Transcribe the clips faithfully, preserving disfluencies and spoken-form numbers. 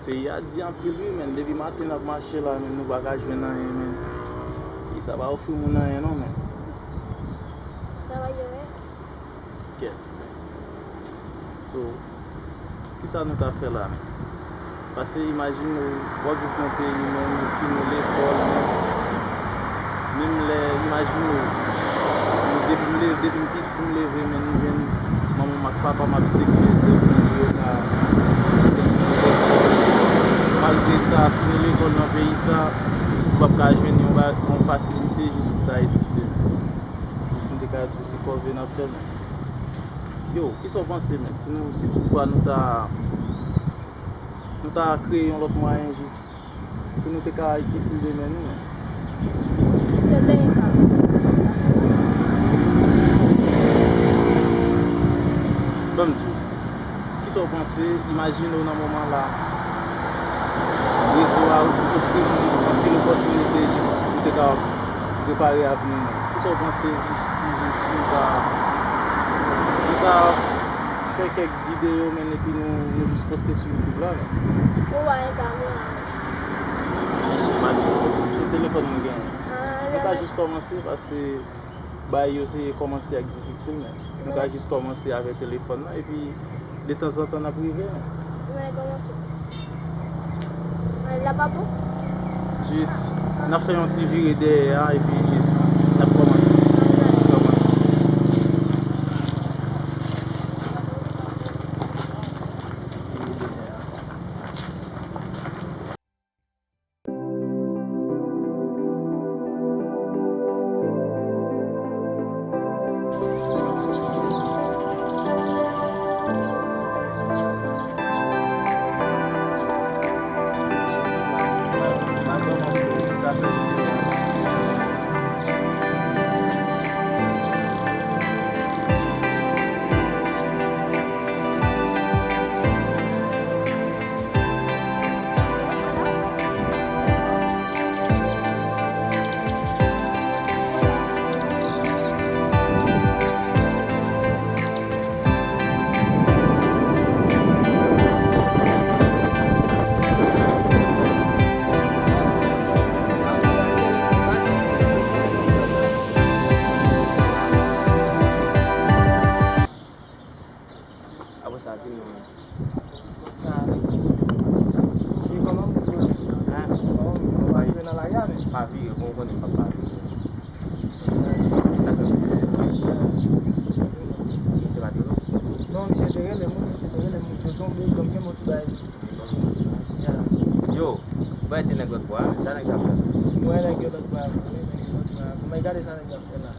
Peyi a di anpil wi, men depi maten n ap mache la, men nou pa ka jwenn anyen, men. Peyi sa pa ofri moun anyen non, men. Sa va yo, wi. Kèt. So, kisa nou ta fè la, men? Paske imajine w, w ap viv nan peyi, men nou fini lekòl, men menm lè, imajine w, nou depi m leve, depi m piti m leve, men m jwenn manman m ak papa m ap sekirize pou yo ta Malgre sa, fini lekòl nan peyi sa, ou p ap ka jwenn yon ba-, yon fasilite jis pou ta etidye. Jis m te ka di w se kòve n ap fè, men. Yo, kisa w panse, men? Si nou, si toutfwa nou ta, nou ta kreye yon lòt mwayen jis pou nou te ka itil demen nou, men. Se te pa. Ban m di w. Kisa w panse? Imajine w nan moman la, rezo a ofri nou anpil opòtinite jis pou te ka prepare avni nou. Kisa w panse jis si jis nou ta, nou ta fè kèk videyo, men epi nou, nou jis poste sou YouTube la, men? Ou pa gen kamera. Mwen pa gen telefòn mwen genyen. Ah, nou ka jis kòmanse paske bagay yo se kòmanse ak difisil, men nou ka jis kòmanse avèk telefòn nan, epi detanzantan n ap rive, men. Mwen kòmanse. Mwen la pa bon? Jis, n ap fè yon ti vire dèyè a, epi jis, n ap kòmanse. Kòmanse. Apre sa, di mwen. Sa, e kòman pou w ye? Hein? Kòman pou w ye? Pa vire nan lari a, men. Pa vire, bon, ou konnen m p ap pa vire. Misye pa te rele w? Non, misye te rele m, wi, misye te rele m, wi. Yo tonbe, donk gen yon ti bagay. Yo, ou pa ete nèg lòt bò a, men sa nèg sa ap fè? Mwen nèg yo lòt bò a, mwen nèg yo lòt bò a. Kòman, gade sa nèg la ap fè la.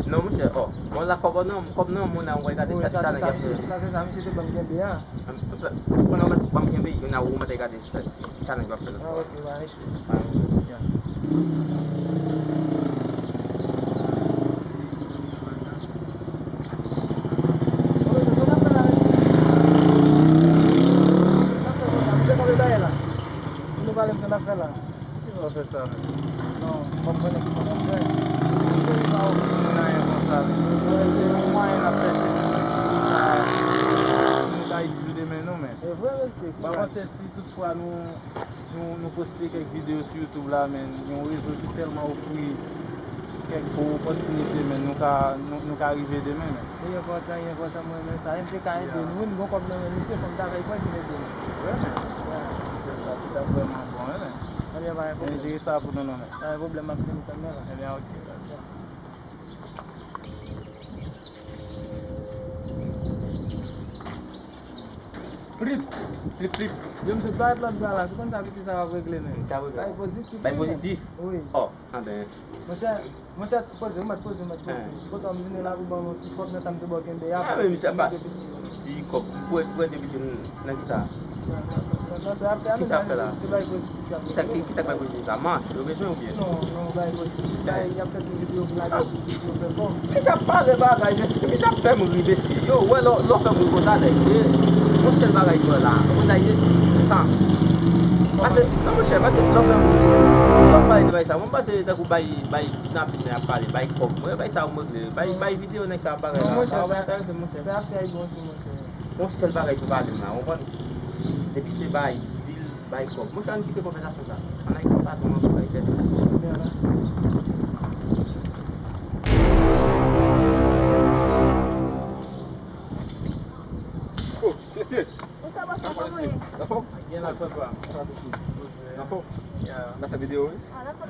Non, monchè, oh. Bon, la kòb nan, kòb nan men w, ou gade sa, sa nèg ap fè. Sa se sa misye te ban m kenbe a. Pandan w ban m kenbe, ou mete gade sa, sa nèg ap fè la. Ah, ok, ba, isi. Ah, ya. Misye konbe bagay la. Pou nou pale m sa n ap fè la. Ki sa w fè sa menm? Non, m p ap konnen kisa m ap fè. Misye li pa ofri moun anyen konsa menm. Mwen se yon mwayen n ap chèche pou nou ka, pou nou ka itil demen nou, men. E vre, mesye. M pa panse si toutfwa nou, nou, nou poste kèk videyo sou YouTube la, men yon rezo ki tèlman ofri kèk bon opòtinite, men nou ka, nou, nou ka rive demen, men. Li enpòtan, li enpòtan, mwen renmen sa. M te ka ede nou, wi, m gon kòb nan men misye, fò m ta fè l pran vin ede nou. Wi, men. Ya. Misye sa, sa vrèman bon, wi, men. Ebyen, pa gen pwoblèm. Men jere sa pou nou, non, men. Pa gen pwoblèm, m ap vin tann nan la. Ebyen, ok. Plip, plip, plip. Yo, misye, pa ret lòt bò la. Sou konn sa piti sa w ap regle, men. Sa w ap regle. Bay pozitif, wi, men. Bay pozitif? Wi. Oh, anben. Monchè, monchè, poze, ou mèt poze, ou mèt poze. Kontan m vini la pou ban w yon ti kòb nan sa m te ba w kenbe a. Ah, men misye pa. Ti kòb. Pou ede, pou ede piti m nan ki sa? Nan, nan, nan, nan sa y ap fè a, men, se, se bagay pozitif y ap regle. Ki sa k bay pozitif la? Manch yo bezwen oubyen? Non, non, bagay pozitif. Bagay, y ap fè ti videyo pou lage sou YouTube, fè kòb. Misye ap pale bagay, mesye. Misye ap fè m ri, mesye. Yo, wè, lè w, lè w fè m ri konsa, nèg, se yon sèl bagay m wè la. Konsa, se san. Pase, non, monchè, pase, lè w fè m ri, lè w pale de bagay sa, mwen, m pase tankou bay, bay kidnapin nèg ap pale, bay kòb. Mwen, bay sa, mwen regle. Bay, bay videyo nèg sa ap pale la. Non, monchè, sa pa enterese m, monchè. Sa ap fè bon, monchè. Yon sèl bagay pou pale m la, w konprann? Depi se bay, deal, bay kòb. Monchè, ann kite konvèsasyon sa. Ann al ekri patwon an pou bay tèt. Oh, mesye. Kòman sa va, kòman ye? Anfòm? Gen la, papa. Anfòm? Ya. N ap fè videyo, wi.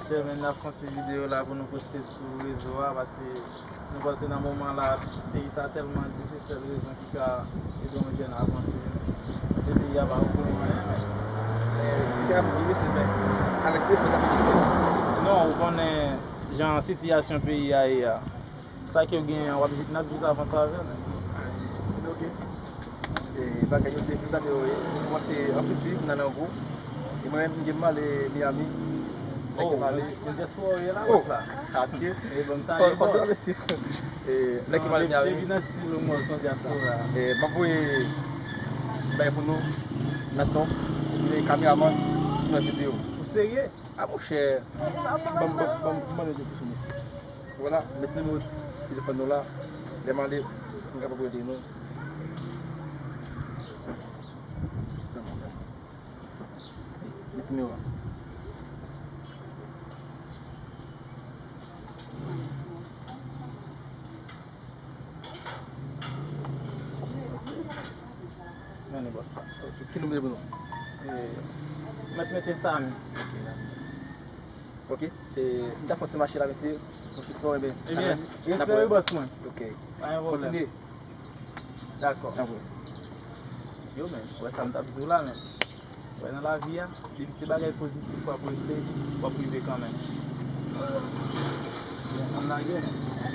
Chè, men n ap fè yon ti videyo la pou nou poste sou rezo a, paske nou panse nan moman la, peyi sa tèlman di, se sèl rezon ki ka ede yon jèn avanse. Paske peyi a pa okipe nou anyen, men. Men, ki te ap di, mesye, men, avèk telefòn, n ap fè mesye. Non, ou konnen jan sitiyasyon peyi a ye a. Sa ke w genyen an, w ap, n ap jis avanse avè l. Men oke. E, bagay yo se pou sa yo ye. Se pou mwen se an piti, m nan nan gwo. E mwen menm, m gen m ale Miami. Nèg ki m ale. Oh, nan dyaspora w ye la, bòs la. Adye. E bon, m salye bòs. E, nèg ki m ale Miami. Depi nan stil ou, mwen, son dyaspora. E, m ap voye bagay pou nou, Nathan, ki kameraman, pou nan videyo. Ou serye? A, monchè. Ban m, ban m, ban m, ban m yon ti sou mesye. Vwala, met nimewo telefòn nou la. Lè m ale, m kapab rele nou. Met nimewo a. Men li bòs la. Ok, ki nimewo pou nou? E, mèt mete Samy. Ok. E, m ta fè ti mache la, mesye. Pou ti spò, enben. Ebyen, respè wi, bòs mwen. Ok. Pa gen pwoblèm. Kontinye. Dakò. Tanpri. Yo, men, wè sa m t ap di w la, men. Wè, nan lavi a, depi se bagay pozitif w ap regle, w ap rive kanmenm. Ann lage, men.